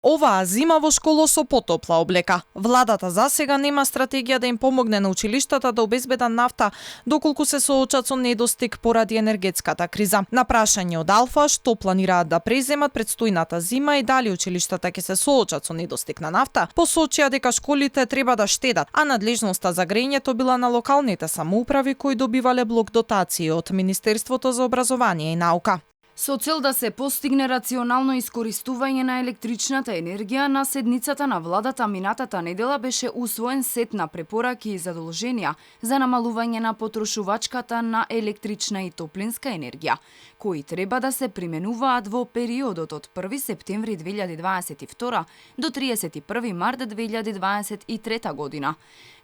Оваа зима во школа со потопла облека. Владата засега нема стратегија да им помогне на училиштата да обезбедат нафта доколку се соочат со недостиг поради енергетската криза. На прашање од Алфа што планираат да преземат предстојната зима и дали училиштата ќе се соочат со недостиг на нафта, посочија дека школите треба да штедат, а надлежноста за грејењето била на локалните самоуправи кои добивале блок дотации од Министерството за образование и наука. Со цел да се постигне рационално искористување на електричната енергија, на седницата на владата минатата недела беше усвоен сет на препораки и задолженија за намалување на потрошувачката на електрична и топлинска енергија, кои треба да се применуваат во периодот од 1 септември 2022 до 31 март 2023 година.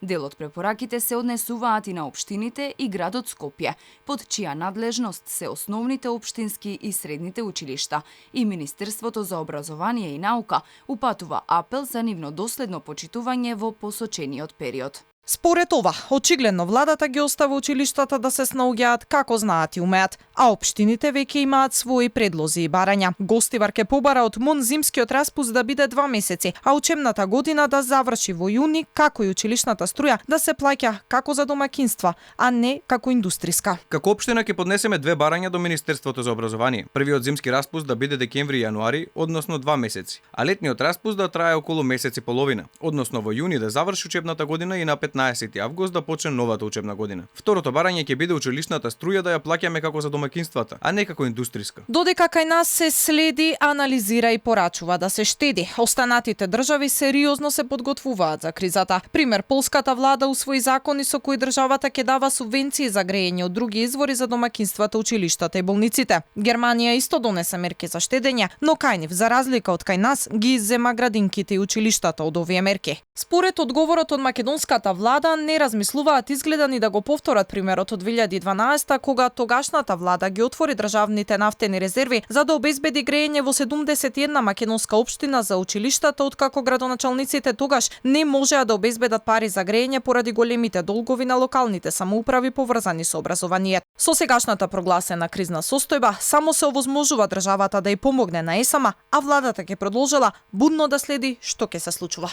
Дел од препораките се однесуваат и на општините и градот Скопје, под чија надлежност се основните општински и средните училишта, и Министерството за образование и наука упатува апел за нивно доследно почитување во посочениот период. Според ова, очигледно владата ги остава училиштата да се снаоѓаат како знаат и умеат, а општините веќе имаат своји предлози и барања. Гостивар ке побара од МОН зимскиот распуст да биде 2 месеци, а учебната година да заврши во јуни, како и училишната струја да се плаќа како за домакинства, а не како индустријска. Како општина ќе поднесеме 2 барања до Министерството за образование. Првиот зимски распуст да биде декември и јануари, односно 2 месеци, а летниот распуст да трае околу месец и половина, односно во јуни да заврши учебната година и на 15 август да почне новата учебна година. Второто барање ќе биде училишната струја да ја плаќаме како за домакинствата, а не како индустријска. Додека кај нас се следи, анализира и порачува да се штеди, останатите држави сериозно се подготвуваат за кризата. Пример, полската влада усвои закони со кои државата ќе дава субвенции за грејење од други извори за домакинствата, училиштата и болниците. Германија исто донесе мерки за штедење, но кај нив, за разлика од кај нас, ги иззема градинките и училиштата од овие мерки. Според одговорот од македонската влада, не размислуваат изгледа ни да го повторат примерот од 2012 кога тогашната влада ги отвори државните нафтени резерви за да обезбеди грејење во 71 македонска општина за училиштата, откако градоначалниците тогаш не можеа да обезбедат пари за грејење поради големите долгови на локалните самоуправи поврзани со образование. Со сегашната прогласена кризна состојба само се овозможува државата да ја помогне на ЕСАМА, а владата ќе продолжила будно да следи што ќе се случува.